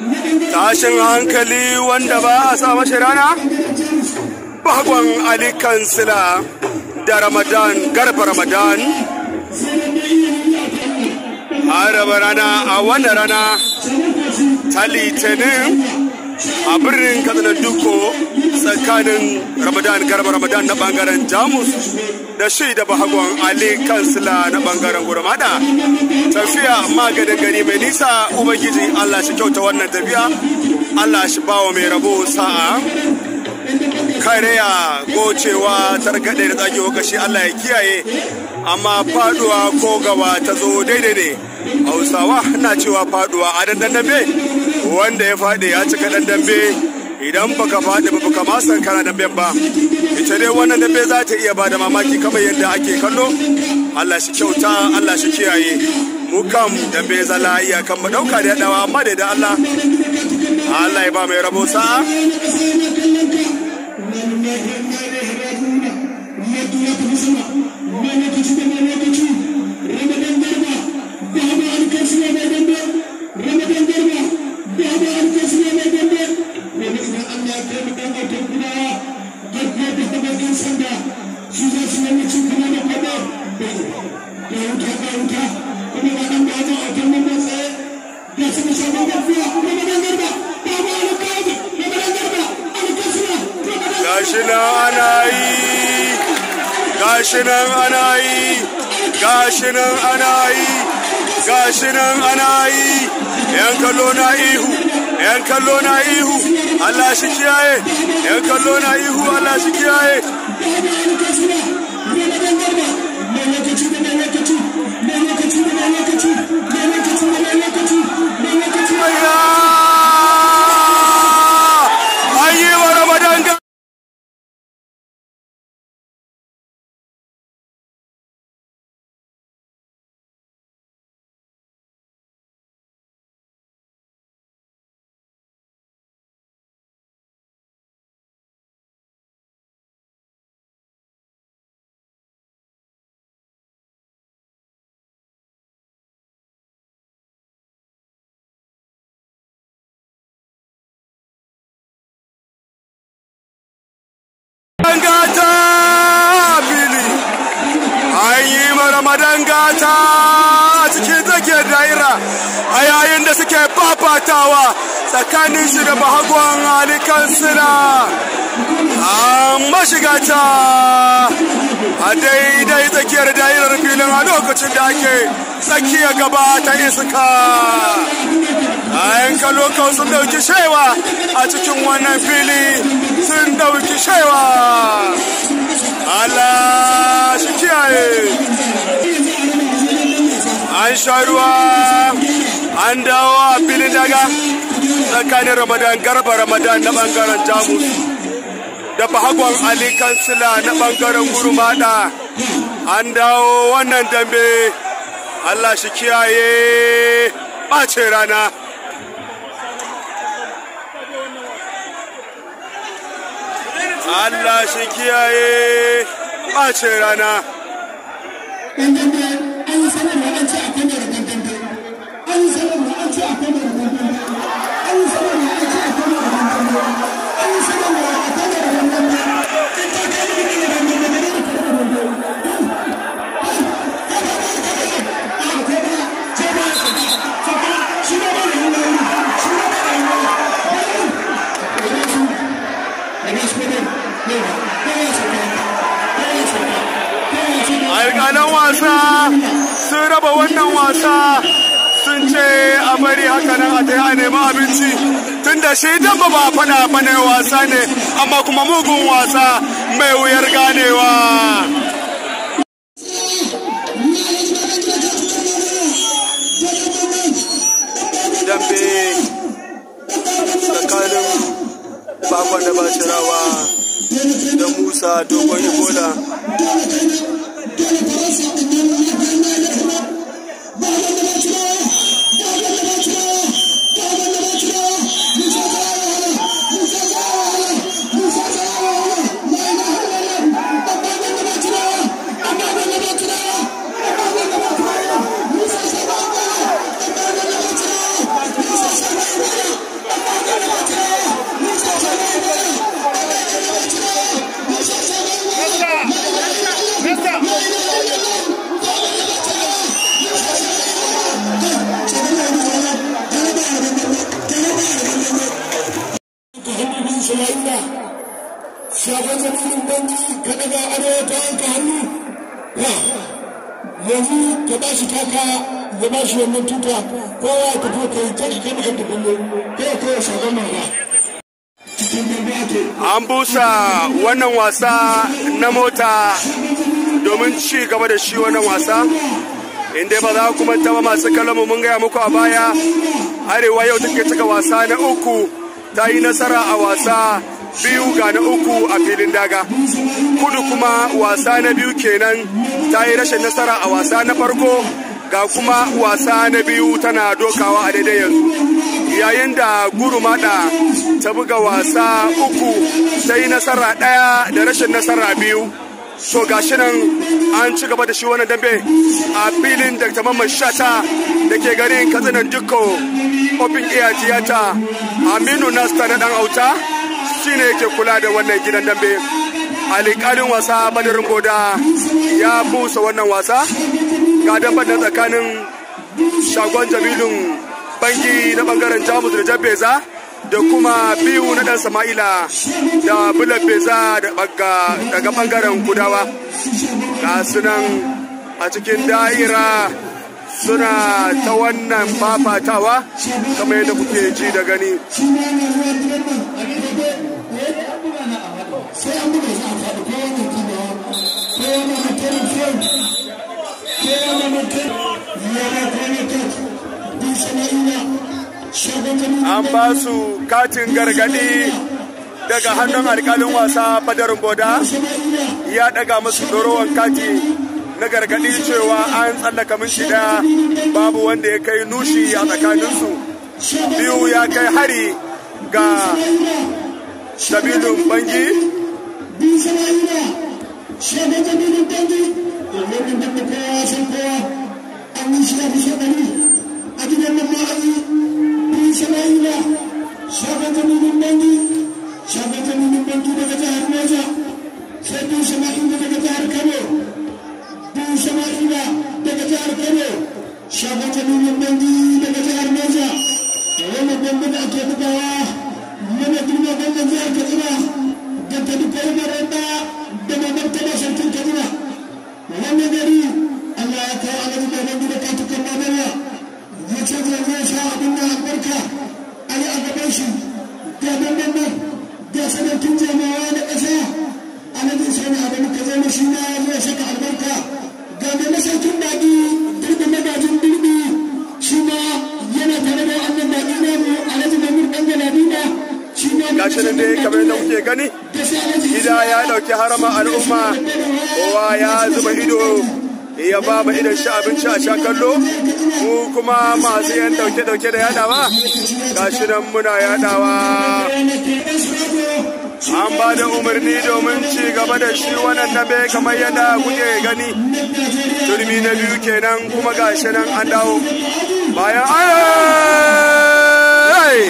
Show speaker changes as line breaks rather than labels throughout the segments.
Tashin hankali wanda ba a sa mashi rana. Bahagon Ali Kansila da Ramadan Garba Ramadan. Araba rana a wannan rana ta Litinin a birnin Katsina Duko tsakanin Ramadan Garba Ramadan na bangaren Jamus da shi da Bahagon Ali Kansila na bangaren Gurmada. Tafiya maganin gari mai nisa, Ubangiji Allah shi kyauta wannan tafiya, Allah shi bawa mai rabo sa'a. Kariya gocewa targaɗe da tsagewa kashi Allah ya kiyaye, amma faduwa ko gaba ta zo daidai ne. Hausawa na cewa faduwa a dandan dambe, wanda ya faɗi ya cika dan dambe. Idan baka faɗi ba baka ma san kana damben ba. Ita dai wannan dambe za ta iya bada mamaki kamar yadda ake kallo. Allah shi kyauta, Allah shi kiyaye. Mu kam dambe zala iyakan mu ɗauka da yaɗawa, amma da Allah Allah ya ba mai rabo sa'a. Gashi nan ana yi, gashi nan ana yi, gashi nan ana yi, gashi nan ana yi. Yan kallo na ihu, yan kallo na ihu, Allah shi kiyaye. Yan kallo na ihu, Allah shi kiyaye. An yi wa Ramadan gata fili. An yi ma Ramadan gata a cikin tsakiyar daira a yayin da suke fafatawa tsakanin shi da Bahagon Ali Kansila. An mashigata a daidai tsakiyar dairar filin a lokacin da ake tsakiya gaba ta iska. Ayan kallo sun dauki shewa a cikin wannan fili, sun dauki shewa. Allah shi kiyaye. An sha ruwa, an dawo a filin daga tsakanin Ramadan Garba Ramadan na bangaren Jamus da Bahagon Ali Kansila na bangaren Gurmada. An dawo wannan dambe, Allah shi kiyaye ɓace rana. Allah shi kiyaye ɓace rana. Alƙalan wasa sun raba wannan wasa, sun ce a bari haka nan a tayi a nemi abinci, tun da shi dan ba faɗa bane, wasa ne, amma kuma mugun wasa mai wuyar ganewa. Dambe tsakanin Bakon da Bashirawa da Musa Dogon Ebola.
Shagon Jamilun Bangi ka daga arewa ta yanka hannu. Yanzu ka ba shi taka ya ba shi wannan tuta kowa ya tafi ka yi tashi kama yadda kullu kai kai shagon mara.
An busa wannan wasa na mota domin ci gaba da shi wannan wasa. Inda ba za ku manta ba masu kallon mu mun gaya muku a baya, Arewa yau take cika wasa na uku, ta yi nasara a wasa biyu ga na uku a filin daga. Kudu kuma wasa na biyu kenan, ta yi rashin nasara a wasa na farko, ga kuma wasa na biyu tana dokawa a daidai yanzu. Yayin da Gurumada ta buga wasa uku, ta yi nasara ɗaya da rashin nasara biyu. So gashi nan an ci gaba da shi wannan dambe a filin Dr. Mamman Shata da ke garin Katsinan Dikko Open Air Theater. Aminu Nasta na dan auta shine yake kula da wannan gidan dambe. Alƙalin wasa Badarin Boda ya busa wannan wasa. Ga damben da tsakanin Shagon Jamilun Bangi na bangaren Jamus da Jabeza da kuma biyu na dan Sama'ila da Bulan Beza daga bangaren Kudawa. Ga sunan a cikin da'ira suna ta wannan fafatawa kamar yadda kuke ji da gani. An ba su katin gargadi daga hannun alkalin wasa Badarin Boda, ya daga musu dorowan kati na gargadi cewa an tsallaka minti daya babu wanda ya kai nushi a tsakaninsu. Biyu ya kai hari ga Jamilun Bangi. Gashi nan dai kamar yadda kuke gani, gida ya dauki harama al'umma, kowa ya zuba ido ya ba ma idon shi abinci a sha kallo. Mu kuma masu yan dauke dauke da yadawa, gashi nan muna yadawa. An ba da umarni domin ci gaba da shi wannan dambe kamar yadda kuke gani. Turmi na biyu kenan kuma gashi nan an dawo bayan ai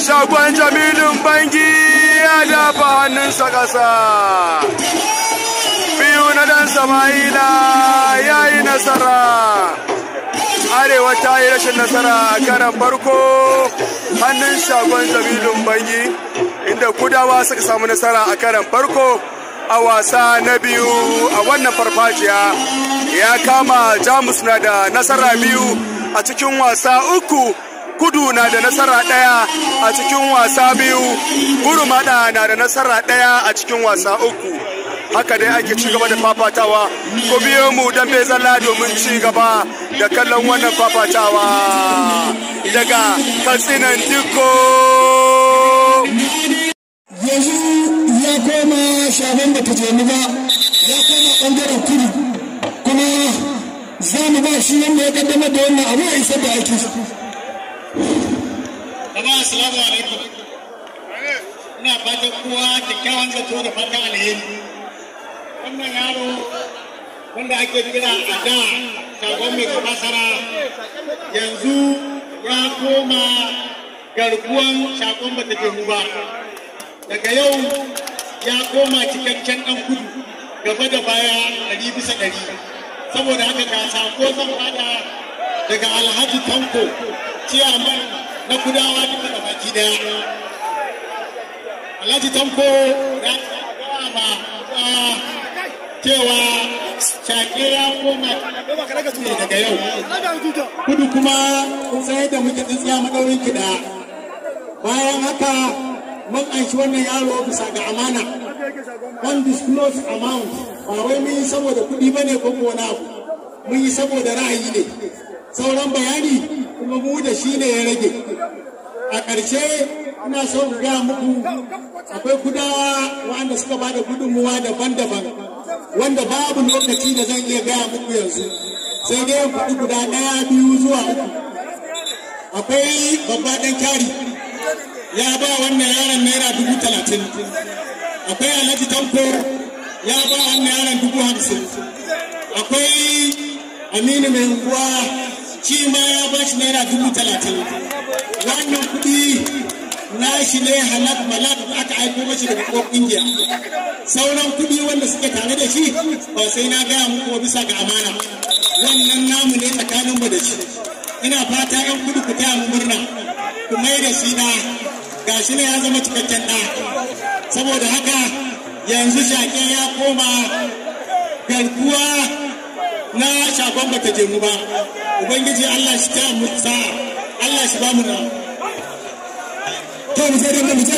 Shagon Jamilun Bangi ya dafa hannunsa ƙasa. Biyu na dan Sama'ila ya yi nasara. Arewa ta yi rashin nasara a karan farko hannun Shagon Jamilun Bangi, inda Kudawa suka samu nasara a karan farko a wasa na biyu a wannan farfajiya. Ya kama Jamus na da nasara biyu a cikin wasa uku. Kudu na da nasara ɗaya a cikin wasa biyu, Gurumada na da nasara ɗaya a cikin wasa uku. Haka dai ake ci gaba da fafatawa. Ku biyo mu don zalla domin ci gaba da kallon wannan fafatawa daga Katsinan Dikko.
Yanzu ya koma shagon da ta ba, ya koma ɓangaren kudu, kuma za mu ba shi wanda ya kaddamar da wannan abu ya isar da aikinsa.
Jama'a assalamu alaikum. Ina fatan kowa kyakkyawan zato da fatan alheri.
Wannan yaro wanda ake kira a da Shagon Mai Kabasara yanzu ya koma garkuwan Shagon Bata Jemu ba. Daga yau ya koma cikakken ɗan kudu gaba da baya 100%. Saboda haka ga sako zan bada daga Alhaji Tanko, ciyaman na Kudawa duka da baki daya. Alhaji Tanko ya gaya ma cewa Shaƙe ya koma ne daga yau. Kudu kuma kun san yadda muke, tsintsiya maɗaurin ki ɗaya. Bayan haka mun anshi wannan yaro bisa ga amana. Undisclosed amount, ba wai mun yi saboda kuɗi ba ne ko wani abu. Mun yi saboda ra'ayi ne. Sauran bayani kuma mu da shi ne ya rage. A ƙarshe ina so in gaya muku akwai Kudawa wanda suka ba da gudunmuwa daban-daban wanda babu lokaci da zan iya gaya muku yanzu, sai dai in faɗi guda ɗaya, biyu zuwa uku. Akwai babba ɗan kyari, ya ba wannan yaron ₦30,000. Akwai Alhaji Tanko, ya ba wannan yaron 50,000. Akwai Aminu Mai Unguwa, shi ma ya ba shi ₦30,000. Wannan kuɗi na shi ne halak malak da aka aiko mashi daga ƙungiya. Sauran kuɗi wanda suke tare da shi ba sai na gaya muku ba, bisa ga amana wannan namu ne tsakaninmu da shi. Ina fata 'yan kudu ku taya mu murna, ku mai da shi ɗa. Ga shi ne ya zama cikakken ɗa. Saboda haka yanzu Shaƙe ya koma garkuwa na Shagon Bata Jemu ba. Ubangiji Allah shi ta mu sa'a, Allah shi ba mu na.
To, mu je da mu je.